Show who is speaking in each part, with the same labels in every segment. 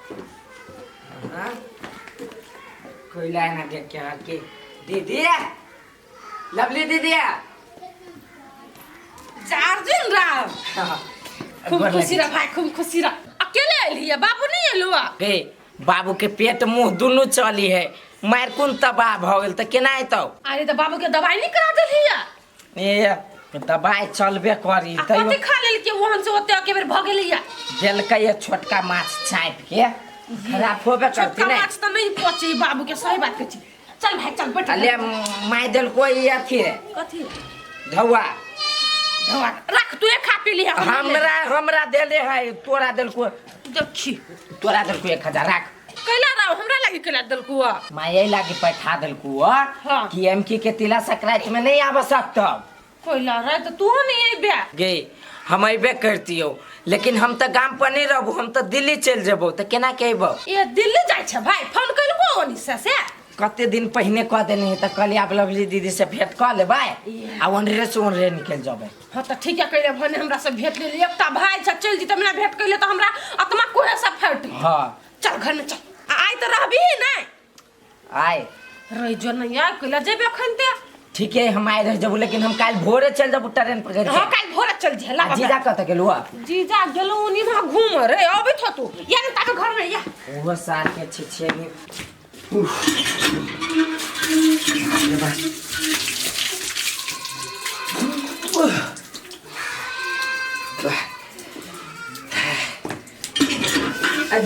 Speaker 1: हाँ? कोयला ना देख के के दीदी, लवली दीदी।
Speaker 2: अर्जुन राम, खूब खुशी रह भाई, खूब खुशी रह। अकेले अयली है? बाबू नहीं एलुआ?
Speaker 1: गे, बाबू के पेट मुंह दुनू चली है, मार कोन तबाह भ गेल, त केना एतौ?
Speaker 2: अरे, त बाबू के दवाई नहीं करा देली है?
Speaker 1: ए, दवाई चलबे करी।
Speaker 2: आ
Speaker 1: तैयो
Speaker 2: कथी खा लेल के वहन से ओते के बेर भ गेली है?
Speaker 1: देलकै ये छोटका माछ चापि के खराब होबे करती।
Speaker 2: छोटका
Speaker 1: नहीं
Speaker 2: माछ त नहीं पची बाबू के, सही बात कहै छी। चल भाई, चल बैठ।
Speaker 1: अले माय देलको ई अथी रे।
Speaker 2: कथी?
Speaker 1: धौआ।
Speaker 2: धौआ रख, तू खा पी ली।
Speaker 1: हमरा हमरा देले है, तोरा देलको।
Speaker 2: देखी।
Speaker 1: तोरा देलको 1000, राख।
Speaker 2: कैला राव, हमरा लागी कैला देलको?
Speaker 1: माय एहि लागी बैठा देलको
Speaker 2: हाँ।
Speaker 1: कि एमकी के तिला संक्रांति में नहीं आब सकतो।
Speaker 2: कैला रे, तो तू नहीं अइबे?
Speaker 1: गे, हम अइबे करतियो, लेकिन हम तऽ गाम पर नहीं रहबो, हम तऽ दिल्ली चलि जेबो, तऽ केना के अइबो?
Speaker 2: ए, दिल्ली जाइ छै भाई? फोन कैलको ओनी से से?
Speaker 1: कते दिन पहिने कह देने है, तऽ कहलियै आब लवली दीदी से भेंट कऽ लेबै आ ओनरे से ओनरे निकलि जेबै।
Speaker 2: हाँ, तऽ ठीक है कैले, भने हमरा से भेंट ले। एकटा भाई छै, चलि जेतै, हमरा भेंट कैले तऽ हमरा आत्मा कोहे से फटि।
Speaker 1: हाँ।
Speaker 2: चल, घर में चल। आ आइ तऽ रहबी नहीं?
Speaker 1: आइ
Speaker 2: रहि जो। नहीं आइ कैला जेबे अखन ते?
Speaker 1: ठीक है, हम आइ रहि जेबो, लेकिन हम काल्हि भोरे चलि जेबो ट्रेन पकड़ि के।
Speaker 2: हाँ, काल्हि भोरे चल जे।
Speaker 1: आ जीजा कतऽ गेलु?
Speaker 2: जीजा गेलो उनी वहाँ घूम रे, अबैत हो तू या ने ताके घर में या।
Speaker 1: ओहो साल के छिछे।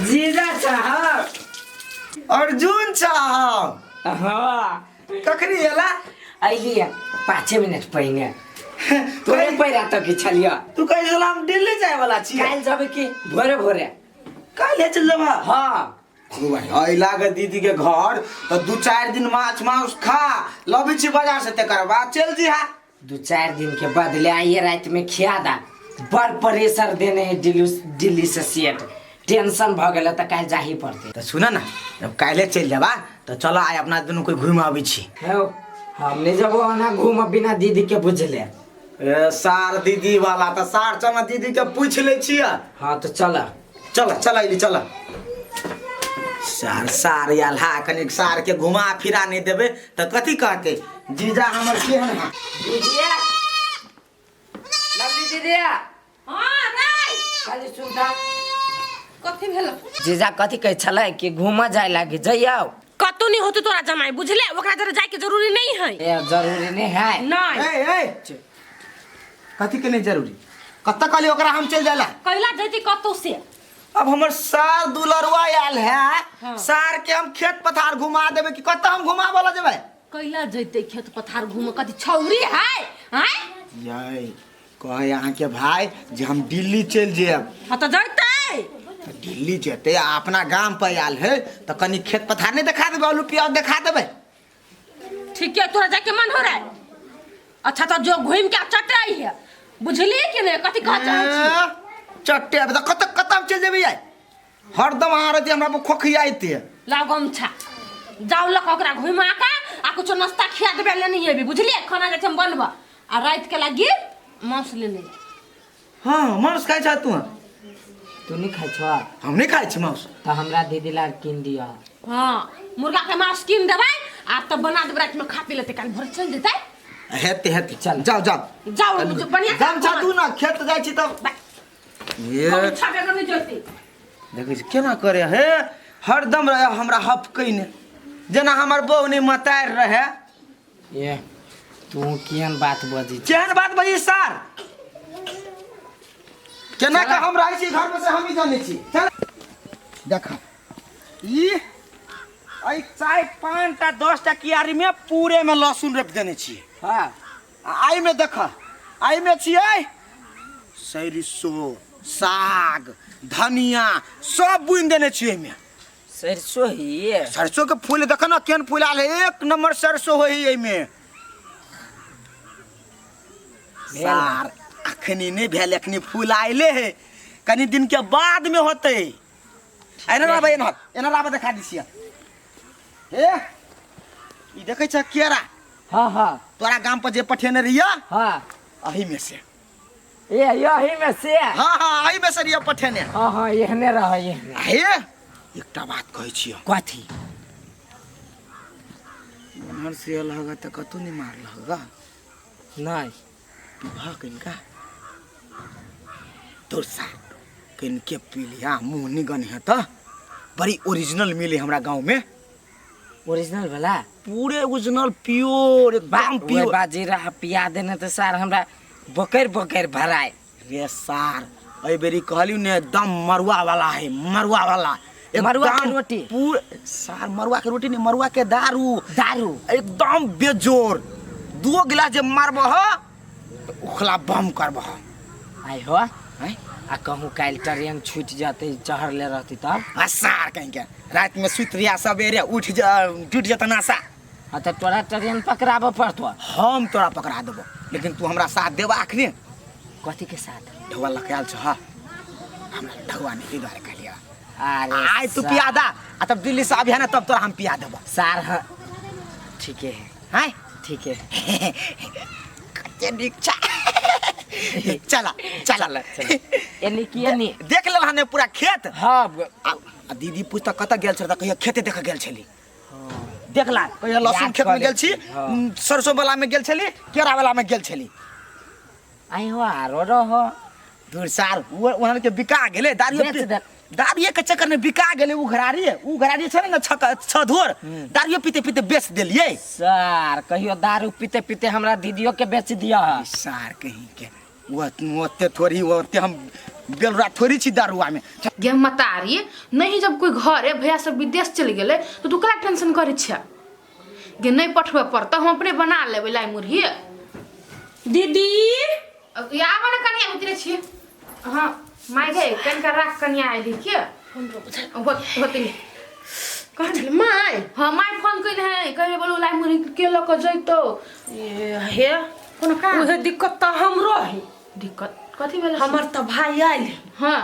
Speaker 1: जीजा साहब।
Speaker 3: अर्जुन साहब।
Speaker 1: हाँ।
Speaker 3: कखनी एला?
Speaker 1: अइलियै 5 मिनट पहिने। तोरे पैरा तक छलियै।
Speaker 3: तू कहै छला हम दिल्ली जाय वाला छी।
Speaker 1: काल्हि जेबै कि भोरे भोरे।
Speaker 3: काल्हि चल जेबा?
Speaker 1: हाँ।
Speaker 3: भाई, अइला के दीदी के घर तऽ 2-4 दिन माछ मांस खा लबै छी बाजार से, तकर बाद चल जीहा।
Speaker 1: 2-4 दिन के बदले आइए रात में खिया दा। बड़ प्रेशर देने है दिल्ली दिल्ली से सेठ, टेंशन भ गेल, तऽ काल्हि जाही पड़तै।
Speaker 3: तऽ सुन ने, जब काल्हि चलि जेबा तऽ चल, आइ अपना दुनू कोइ घुमि अबै छी।
Speaker 1: हौ, हम नहीं जबो ओना घूम बिना दीदी के बुझले।
Speaker 3: ए सार, दीदी वाला तऽ सार, चल ने, दीदी के पूछि लै छियै।
Speaker 1: हाँ, तो चल।
Speaker 3: चल चल, अइली चल। सार सार आयल हा, कनिक सार के घुमा फिरा नहि देबै तऽ कथी कहतै जीजा हमर केहन है?
Speaker 1: दीदी, लवली दीदी।
Speaker 2: हाँ राय।
Speaker 1: खाली सुनता।
Speaker 2: कथी भेल?
Speaker 1: जीजा कथी कहै छलै कि घूमऽ जाय लागी जइयौ।
Speaker 2: कतौ नहीं होते तोरा जमाई, बुझले? ओकरा जरे जाय के जरूरी नहीं है।
Speaker 1: ए, जरूरी नहीं है?
Speaker 2: नहीं।
Speaker 3: ए ए, कथी के नहीं जरूरी? कतऽ कहली ओकरा हम चलि जाला?
Speaker 2: कैला जैती कतौ से?
Speaker 3: अब हमर सार दुलरुआ आयल है।
Speaker 2: हाँ।
Speaker 3: सार के हम खेत पथार घुमा देबै कि कतऽ हम घुमाबऽ जेबै?
Speaker 2: कैला जैते खेत पथार घूम? कथी छौरी है हैं?
Speaker 3: यै, कहे अहाँके भाई जे हम दिल्ली चलि जायब।
Speaker 2: हाँ, तऽ जैते।
Speaker 3: तऽ दिल्ली जेतै आ अपना गाम पर आयल है, तऽ कनि खेत पथार नहि देखा देबै, आलू प्याज देखा देबै?
Speaker 2: ठीक है, तोरा जाके मन हो रहा है? अच्छा, तो जो घूम के चट आई है, बुझलिए कि नहीं? कथी कह चाहै छी?
Speaker 3: ए, चट्टे आबे तऽ कतऽ कतऽ हम चलि जेबै? आइ हरदम अहाँ रहती हमरा पर खोखियाइते।
Speaker 2: लाओ गमछा, जाओ लक ओकरा घुमा के आ कुछो नाश्ता खिया देबै, लेने अयबै, बुझलिए? खाना जाइ छी हम बनबऽ, आ राति के लागी मांस लेने।
Speaker 3: हाँ, मांस खाइ छह तू?
Speaker 1: तू नहीं खाइ छह?
Speaker 3: हम नहि खाइ छी मांस।
Speaker 1: तऽ हमरा दीदी ला कीन दिअ।
Speaker 2: हाँ, मुर्गा के मांस कीन देबै आ तब बना देबै, राति में खा पी लेतै, काल्हि भोर चलि जेतै।
Speaker 3: हेतै हेतै।
Speaker 1: चल।
Speaker 3: जाओ जाओ।
Speaker 2: जाओ, बढ़िया से।
Speaker 3: गमछा दू ने, खेत जाइ छी तब ए।
Speaker 2: गमछा बेगर नहि जेतै।
Speaker 3: देखै छी केना करे हे, हरदम रहे हमरा हपकै ने, जेना हमर बहू नहि मतारि रहे।
Speaker 1: ये, तू केहन बात बजै छी?
Speaker 3: केहन बात बजी सर? केना के हम रहै छी घर में से हम ही जानै छी। चल देख, ई एहि 4-5 टा 10 टा कियारी में पूरे में लहसुन रोपि देने छी।
Speaker 1: हाँ।
Speaker 3: आ एहिमे देख, एहिमे छियै सरिसो साग, धनिया सब बुनि देने छियै एहिमे।
Speaker 1: सरसो ही?
Speaker 3: सरसों के फूल देख ना, केहन फूल आयल है, एक नंबर सरसों होइ है एहिमे। सार, अखनी नहि भेल, अखनी फूल आयले है, कनी दिन के बाद में होते। एना लाबे, एना एना लाबे, देखा दी छियै। हे, ई देखै छ केरा?
Speaker 1: हाँ हाँ।
Speaker 3: तोरा गाम पर जे पठेने रहिया।
Speaker 1: हाँ।
Speaker 3: अही में से।
Speaker 1: ए, यही में से?
Speaker 3: हाँ हाँ, अही में से रहिया पठेने।
Speaker 1: हाँ हाँ, एहने रह, एहने।
Speaker 3: हे। एकटा बात कहै छियौ।
Speaker 1: कथी?
Speaker 3: एम्हर से एल हगा तऽ कतहु नहि मारल हगा।
Speaker 1: नहीं।
Speaker 3: पीबह कनिका तोर सार कनिके पी लिया, मुँह निगन है तऽ बड़ी ओरिजिनल मिले हमरा गाँव में।
Speaker 1: ओरिजिनल वाला?
Speaker 3: पूरे ओरिजिनल प्योर एकदम प्योर।
Speaker 1: बाजी रहा पिया देने तऽ सार हमरा बकैर बकैर भराए।
Speaker 3: रे सार एहि बेरी कहलियौ ने एकदम मरुआ वाला है, मरुआ वाला।
Speaker 1: मरुआ के रोटी?
Speaker 3: पूरे सार मरुआ के रोटी नहीं, मरुआ के दारू।
Speaker 1: दारू
Speaker 3: एकदम बेजोर। दो गिलास जे मारबह तऽ उखला बम करबह।
Speaker 1: आइ हो
Speaker 3: आँय?
Speaker 1: आ कहूँ काल्हि ट्रेन छूटि जेतै चढ़ले रहती तब?
Speaker 3: आ सार कहीं के रात में सुति रहिया सवेरे उठ जा टूट जेतै नासा।
Speaker 1: हाँ तऽ तोरा ट्रेन पकड़ाबऽ पड़तो।
Speaker 3: हम तोरा पकड़ा देबो, लेकिन तू हमरा साथ देबा अखने।
Speaker 1: कथी के साथ?
Speaker 3: ढौआ लऽ के आयल छह, हमरा ढौआ नहीं दुआरे कहलियै।
Speaker 1: अरे
Speaker 3: आइ तू पिया दा आ तब दिल्ली से अबिहे ना तब तोरा हम पिया देबो।
Speaker 1: सार हाँ ठीके है।
Speaker 3: हाँ
Speaker 1: ठीके है।
Speaker 3: कते नीक छै। चला चला
Speaker 1: चला चला। एनी की एनी
Speaker 3: देख लेल हने पूरा खेत।
Speaker 1: हाँ।
Speaker 3: आ दीदी पूछता कतऽ गेल छल तऽ कहिया खेते देख गेल छली। देखला कहिया लहसुन
Speaker 1: याद
Speaker 3: खेत में
Speaker 1: कऽ
Speaker 3: गेल छी,
Speaker 1: लै छी, हाँ।
Speaker 3: सरसों वाला में गेल छली, केरा वाला में गेल छली।
Speaker 1: आई हो आरो रहो
Speaker 3: दूर सार ओहन के बिका गेलै दारू
Speaker 1: बेच दे।
Speaker 3: दारूए के चक्कर में बिका गेलै। उ घरारी छलै ने छ धोर दारूए पीते पीते बेच देलियै।
Speaker 1: सार कहियो दारू पीते पीते हमरा दीदियो के बेच दिया।
Speaker 3: सार कहीं के ओते थोड़ी ओते हम बेलरा थोड़ी छी दारुआ में।
Speaker 4: गे मतारी नहीं जब कोई घर है भैया सब विदेश चल गेले तो तू कला टेंशन करे छ गे नहीं पठबे पड़ता हम अपने बना लेबै लाई मुरही।
Speaker 2: दीदी
Speaker 4: या आब ना कनिया उतरे छी। हां my गे कनिका राख कनिया आइली के होते नहीं
Speaker 2: कहल my.
Speaker 4: हां my phone कइल है कहे बोलू लाई मुरही के ल के जइतो।
Speaker 2: ए हे
Speaker 4: कोनो काम
Speaker 2: उहे दिक्कत त हमरो है।
Speaker 4: दिक्कत कथी भेल?
Speaker 2: हमर त भाई आइल।
Speaker 4: हां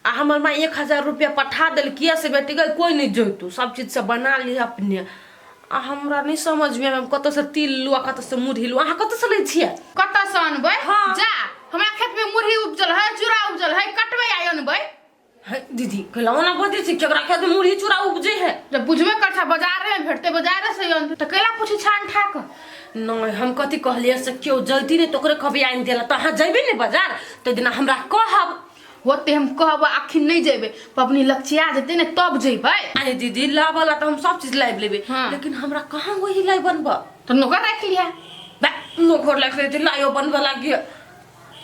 Speaker 2: आ हमर माँ 1000 रुपया पठा देलकिया से बेटी गई कोई नहीं जइतो सब चीज से बना ली अपने। आ हमरा नहीं समझ में हम कतौ से तिल लू आ कतौ से मुरही लू। अहाँ कतौ से लै छियै?
Speaker 4: कतौ से अनबै?
Speaker 2: हाँ।
Speaker 4: जा हमरा खेत में मुरही उपजल है चूड़ा उपजल है कटबै आइ अनबै।
Speaker 2: है दीदी कहला ओना बजै छी केकरा खेत में मुरही चूड़ा उपजै है?
Speaker 4: जब बुझबे कर छा बाजार में भेटते बाजार से अनतै त कैला पूछी छान ठाक।
Speaker 2: नहीं हम कथी कहलियै से केओ जैती नहीं तो ओकरे कहबै आनि देला त अहाँ जइबै ने बाजार त दिना हमरा कहब।
Speaker 4: होते हम कहब अखिन नहीं जेबे पबनी लक्षिया जेते ने तब जेबै।
Speaker 2: अरे दीदी लाबला त हम सब चीज लाबि लेबै।
Speaker 4: हाँ।
Speaker 2: लेकिन हमरा कहाँ वही लाई बनब?
Speaker 4: त नौकर राखि लिया।
Speaker 2: बा नौकर राखि लेते लाइयो बनब लागिए।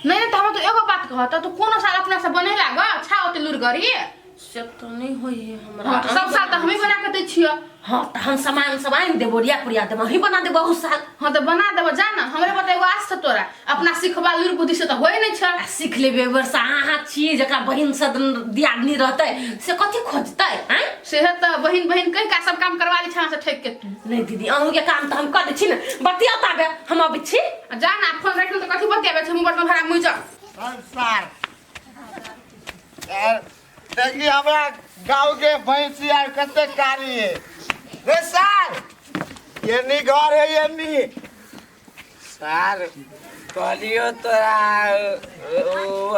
Speaker 4: नहीं नहीं त हमरा तो एगो बात कहत तू कोनो साल अपना से बने लाग छा ओते लुरगरी
Speaker 2: से तो नहीं होई हमरा।
Speaker 4: हाँ, सब साल त हमी बना के दै छियो।
Speaker 2: हाँ त हम सामान सब आनि देबो रिया पुरिया देबो ही बना देबो बहुत साल।
Speaker 4: हाँ त बना देबो जा ना हमरे बता एगो आस छ तोरा अपना सिखबा लुर बुद्धि से त होय नै छ।
Speaker 2: आ सीख लेबे वर्षा अहाँ छी जकरा बहिन से दियादनी रहतै से कथी खोजतै? आँय
Speaker 4: से त बहिन बहिन कहि का सब काम करवा ली छ से ठेक के तू।
Speaker 2: नहीं दीदी अहूँ के काम त हम कर दै छी ने बतिया ताबे हम अबै छी।
Speaker 4: आ जा ना फोन राखि त कथी बतियाबै छ मुँह बर्तन भाड़ा मुइ जा।
Speaker 5: संसार देखी हमरा गाँव के भैंसी आर कते कारी है रे सार ये घर है ये नी
Speaker 1: सार कहलियो तोरा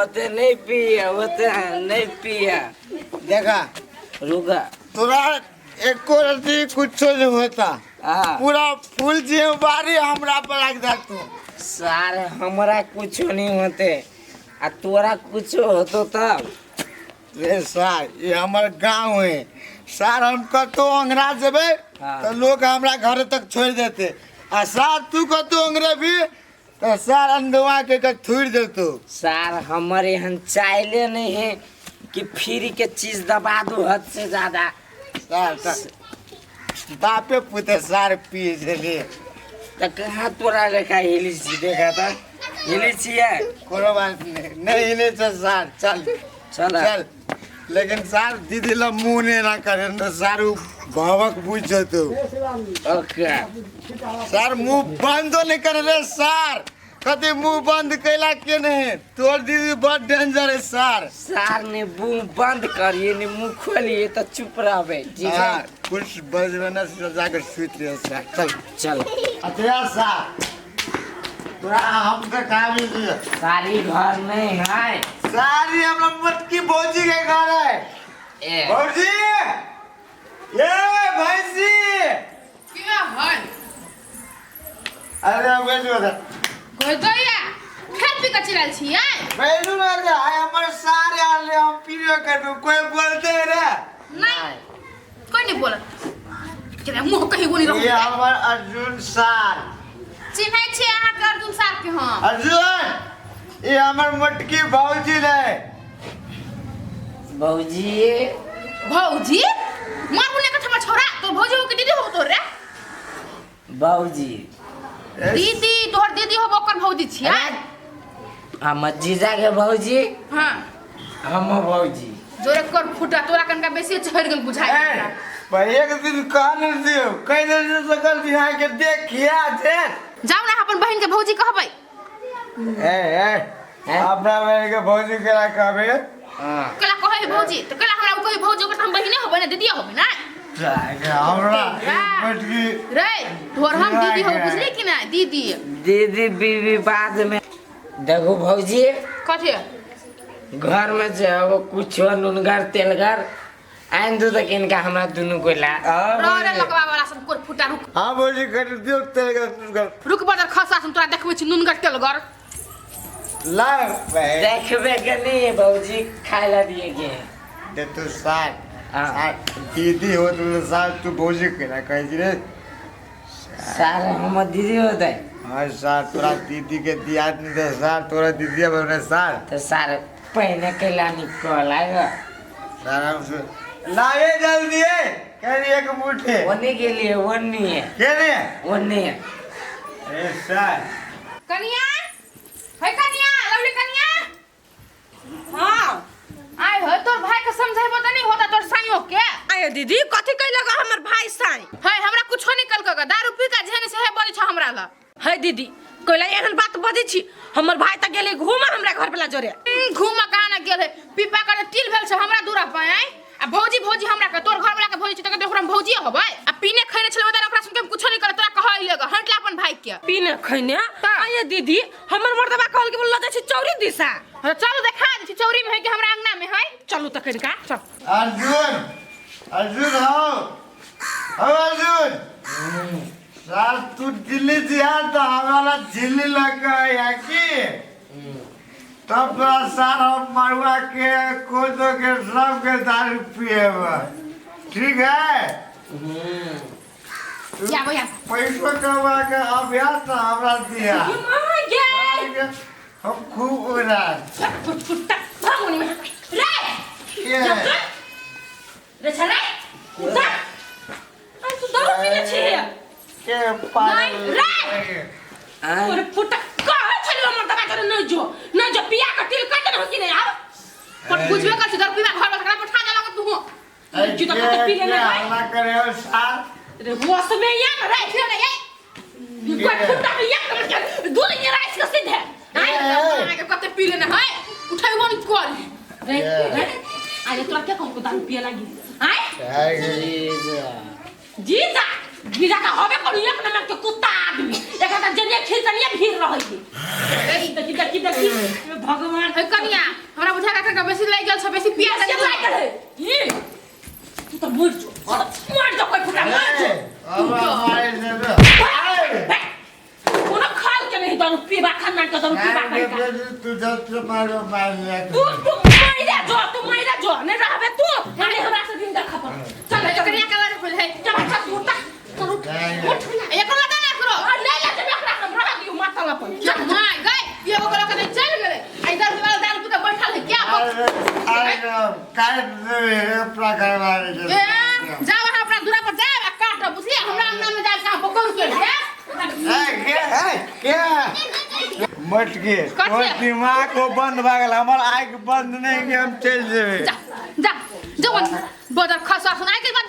Speaker 1: ओते नहीं पिए ओते नहीं पिए।
Speaker 5: देखा
Speaker 1: रुका
Speaker 5: तोरा एको रत्ती कुछो नहीं होता। पूरा फूल जिम्मेवारी हमरा पर रख दे तू।
Speaker 1: सार हमरा कुछो नहीं होते आ तोरा कुछो होतो तब।
Speaker 5: रे सार ये हमर गाँव है सार हम कतो अंगरा जेबे तो लोग हमरा घर तक छोड़ देते आ सार तू कतो अंगरे भी तो सार अंधवा के थूर देतो।
Speaker 1: सार हमर एहन चाहले नहीं है कि फ्री के चीज दबा दो हद से ज्यादा।
Speaker 5: सार बापे पुते सार पी छले
Speaker 1: त कहाँ तोरा लेखा हिली छी देखा त हिली छियै?
Speaker 5: कोनो बात नहीं नहीं हिले छ सार चल
Speaker 1: चल
Speaker 5: चल। लेकिन सार दीदी ला मुँह नहीं ना करे तो सार उ भावक बुझ जतो।
Speaker 1: ओके
Speaker 5: सार मुँह बंद नहीं करे रे सार कते मुँह बंद कैला के नहीं तोर दीदी बड़ डेंजर है सार।
Speaker 1: सार ने मुँह बंद करिए ने मुँह खोलिए तो चुप रहबे ठीक है।
Speaker 5: कुछ बजबे ना जाकर सुत रहे सार चल
Speaker 1: चल।
Speaker 5: अच्छा सार तोरा हम तो खा भी दिए
Speaker 1: सारी घर नहीं है
Speaker 5: सारी हमरा मोटकी भौजी के घर है।
Speaker 1: ए
Speaker 5: भौजी अरे हम बैठू ना।
Speaker 4: कोई गया फेर पी के चलल छियै।
Speaker 5: बैठू ना रे, आइ हमर सारे आले हम पीबे करबो, कोई बोलते रे?
Speaker 4: नहीं कोई नहीं बोलत केना मुंह कहीं गोनी
Speaker 5: ये
Speaker 4: रहू।
Speaker 5: हमर अर्जुन सार।
Speaker 4: चिन्है छियै अहाँ के अर्जुन सार के हम।
Speaker 5: अर्जुन ये हमर मोटकी भौजी रे।
Speaker 1: भौजी
Speaker 4: भौजी मार बुने के हमर छोरा तोर भौजी हो के दीदी हो तोर रे?
Speaker 1: भौजी
Speaker 4: दीदी तोहर दीदी हो ओकर भौजी छियै।
Speaker 1: हमर जीजा के भौजी।
Speaker 4: हां
Speaker 1: हम भौजी
Speaker 4: जोरे कर फुटा तोरा कनका बेसी चढ़ गेल बुझाइ।
Speaker 5: ए भाई एक दिन कहने दियो कह दे सकल बिहार के देखिया जे
Speaker 4: जाऊ ना अपन बहन के भौजी कहबै।
Speaker 5: ए ए अपना बहन के भौजी केला कहबे?
Speaker 1: हां
Speaker 4: केला कहै भौजी त केला हमरा कहै भौजी ओकर त हम बहिने होबै ना दीदी होबै ना।
Speaker 5: हमरा मोटकी
Speaker 4: रे तोहर हम दीदी हो बुझली कि ना? दीदी
Speaker 1: दीदी बीबी बाद में। देखो भौजी
Speaker 4: कथी
Speaker 1: घर में जो है वो कुछ नुनगर तेलगर आइन दो तक इनका हमरा दुनू को ला।
Speaker 4: रे लकवा वाला सब कोर फुटा रुक।
Speaker 5: हां भौजी कर दियो तेलगर नुनगर।
Speaker 4: रुक बदर खसा हम तोरा देखबै छी नुनगर तेलगर
Speaker 5: ला
Speaker 1: देखबे के नहीं भौजी खाए ला दिए के
Speaker 5: दे तू सार सार दीदी हो तू सार तू भौजी केना कहै छी रे?
Speaker 1: सार हमर दीदी होतै।
Speaker 5: हां सार तोरा दीदी के दियाद नहीं दे सार तोरा दीदी बने सार।
Speaker 1: तो सार पहने के ला निकल आएगा
Speaker 5: सार हम लावे जल्दी है कह एक मुट्ठी
Speaker 1: ओने के लिए वो नहीं है
Speaker 5: के नहीं
Speaker 1: वो नहीं है।
Speaker 5: ए सार
Speaker 4: कनिया है कनिया लवली कनिया।
Speaker 2: हां
Speaker 4: आय हो तोर भाई के समझाइबो त नहीं होता तोर साइयो के।
Speaker 2: आय दीदी कथि कहलक हमर भाई साई?
Speaker 4: है हमरा कुछो निकल के दारू पी के जेने से है बोली छ हमरा ल।
Speaker 2: है दीदी कोइला एहन बात बजै छी? हमर भाई त गेलै घूमा हमरा घर वाला जोरे।
Speaker 4: घूमा कहाँ ना गेल है पीपा कर तिल भेल छ हमरा दूरा पर आय आ भौजी भौजी हमरा के तोर घर वाला के भौजी छ त ओकरा भौजी होबै आ पीने खैने छलै ओकरा ओकरा सुन के हम कुछो नहीं कर तोरा कहै लेगा हटला अपन भाई के
Speaker 2: पीने खैने। आय दीदी हमर मर्दबा कहल के बोल जाइ छी चौरी दिशा।
Speaker 4: हां चलू देखा दै छी चौरी में है कि हमरा अंगना में है।
Speaker 2: चलू त कनिका चल।
Speaker 5: अर्जुन अर्जुन आओ आओ अर्जुन सार तू दिल्ली जिया तो हमारा झिल्ली लगा है की तब तोरा सार हम मरुआ के कोदो के सब के दारू पिएब ठीक है?
Speaker 4: या भैया
Speaker 5: पैसो कमा के अभ्यास तो हमरा दिया हम खूब उड़ा
Speaker 2: रे रे छले कुत्ता तू दारू पीने छी
Speaker 5: के पागल
Speaker 2: रे अरे फुटा कहै छलियो हमर दबा करे नहीं जो नहीं जो पिया के तिल कट न हो कि नहीं आब
Speaker 4: पर बुझबे कर छी दारू पीबा घर वाला पठा देलक तू
Speaker 2: जी तो कते पी लेने है
Speaker 5: हल्ला करे हो सार
Speaker 2: रे होश में या न रे
Speaker 4: उठियो ने ये
Speaker 2: कोई फुटा के एक नंबर के दूध ये राइस के सिद्ध है
Speaker 4: आइ के कते पी लेने है उठैबो न कर
Speaker 2: रे रे आइ तोरा के कहू दारू पिए लागी आइ जीजा जीजा का होबे करू एक नंबर के कुत्ता आदमी एकरा त जनिए खींचनिए भीड़ रहै छै। देखी देखी देखी भगवान
Speaker 4: हे कनिया हमरा बुझा के कनका बेसी लागि गेल छ बेसी पिया
Speaker 2: से लागि गेल है ई तू त मर जो मर जो कोई फुटा मर जो कोनो खाल के नहीं दारू पीबा खाना के दारू पीबा खाना
Speaker 5: तू जब से मारो मार लिया
Speaker 2: तू तू माइरा जो तू माइरा जो नहीं रहबे तू माने हमरा से दिन देखा पर चल
Speaker 4: चल कनिया के बारे बोल है
Speaker 2: चल चल उठ चल उठ उठ
Speaker 4: एकरो लगा ना एकरो
Speaker 2: ले ले जब एकरा हम रह दियो माता ला पर
Speaker 4: चल माय गए ये ओकरा के नहीं चल गेलै आ इधर वाला दारू पी के बैठल है क्या
Speaker 5: अरे काट दे अपना घर वाले
Speaker 4: ए जाओ अहाँ अपना दूरा पर जाओ आ काट बुझलिए हमरा अंगना में जाके अहाँ बकौर कर दे।
Speaker 5: ए के के मटके तोर दिमाग को बंद भा गेल हमर आँख बंद नहीं के हम चल जेबे।
Speaker 4: जा जा जो बदर खसा सुन आइ के बाद